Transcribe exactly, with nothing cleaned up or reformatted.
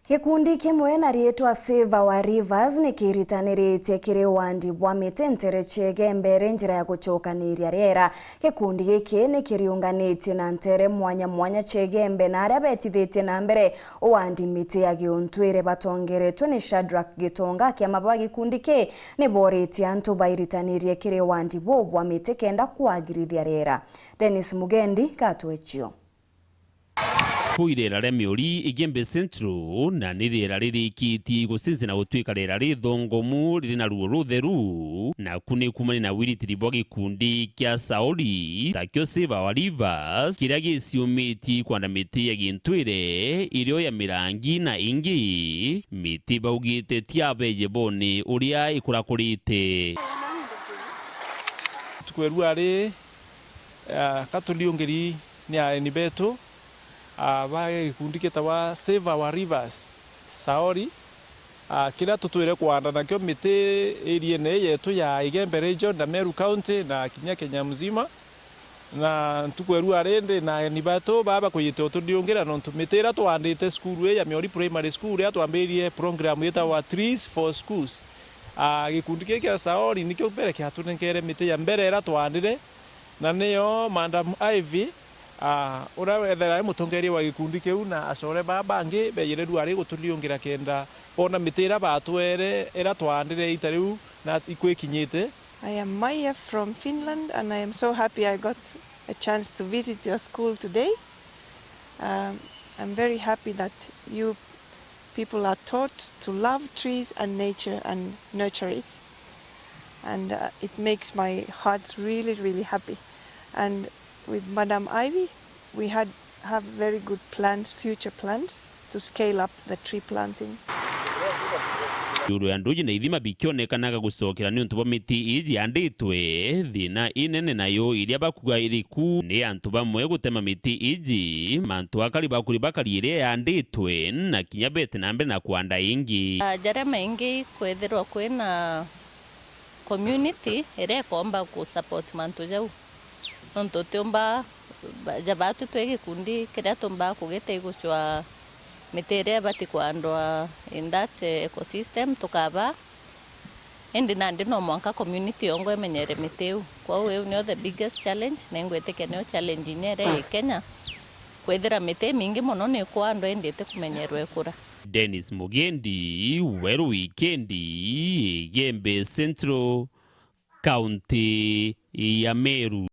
Gikundi kimwe na riitwa Save Our Rivers ni kiritaniritie kiri wandi bwa miti ntere cia Igembe iri njira ya gucokaniria riera. Gikundi giki ni kiriunganitie na ntere mwanya mwanya cia Igembe, na aria betithitie na mbere uwandi miti ya giuntwire batongeretwe ni Shadrack Gitonga. Akiama ba gikundi ki ni boritie antu bairitanirie kiri wandi buu bwa miti kenda kwagirithia riera. Dennis Mugendi gatwechio. Kuu ireera ria Miuri, Igembe Central, na ni riera ririkitie gucinci na gutwika riera rithongomu riri na ruo rutheru, na ku ni kuumania na wiritiri bwa gikundi kia Saori, takio Save Our Rivers, kiria giciumitie kwanda miti ya gintwire, irio ya mirangi na ingi, miti baugite ti abeje bone uria ikurakurite. Tukwerua ari Ah, ka turiungiri ni aeni betu, ah, ba gikundi gitagwa Save Our Rivers, Saori, ah, kiria tutwire kwanda nakio miti area-ine yetu ya Igembe Region na Meru County na kinya Kenya mzima. Na ntuku ya rua rindi na aeni betu baba kwiyite uturiungira nontu miti iria twandite cukuru ii ya Miori Primary School, riria twambiririe program yitagwa Trees for Schools. Ah, gikundi giki kia Saori nikio mbere kiatunenkere miti ya mbere iria twandire, na niyo Madam Ivy, ah, uria wethera ari mutongeria wa gikundi kiu, na acore baa bangi bejire rua ri guturiungira kenda bona miti iria batwere iria twaandire ita riu na ikwikinyite. I am Maija from Finland, and I am so happy I got a chance to visit your school today. Um, I'm very happy that you people are taught to love trees and nature and nurture it. And, uh, it makes my heart really, really happy. And with Madam Ivy, we had, have very good plans, future plans to scale up the tree planting. Iguru ya nduji na ithima bikionekanaga gucokera niuntu bwa miti iji yanditwe, thina inene nayo iria bakuga iri ku ni antu bamwe gutema miti iji, mantu akari bakuri bakari iria yanditwe, na kinya bete na mbere na kwanda ingi. Ah, jaria maingi kwithirwa kwina community iria ikomba ku support mantu jau. Nontu utiumba, ba-, ja batu twi gikundi kiria tumbaa kugita igucwa miti iria ibati kwandwa in that, eh, ecosystem tukabaa. Indi nandi no mwanka community yongwa imenyere miti iu. Kwou iu nio the biggest challenge, na ingwitikia nio challenge inya iria i Kenya, kwithira miti imingi mono ni ikwandwa indi itikumenyerwa ikura. Dennis Mugendi, Weru Wikendi, Igembe Central, kaunti ya Meru.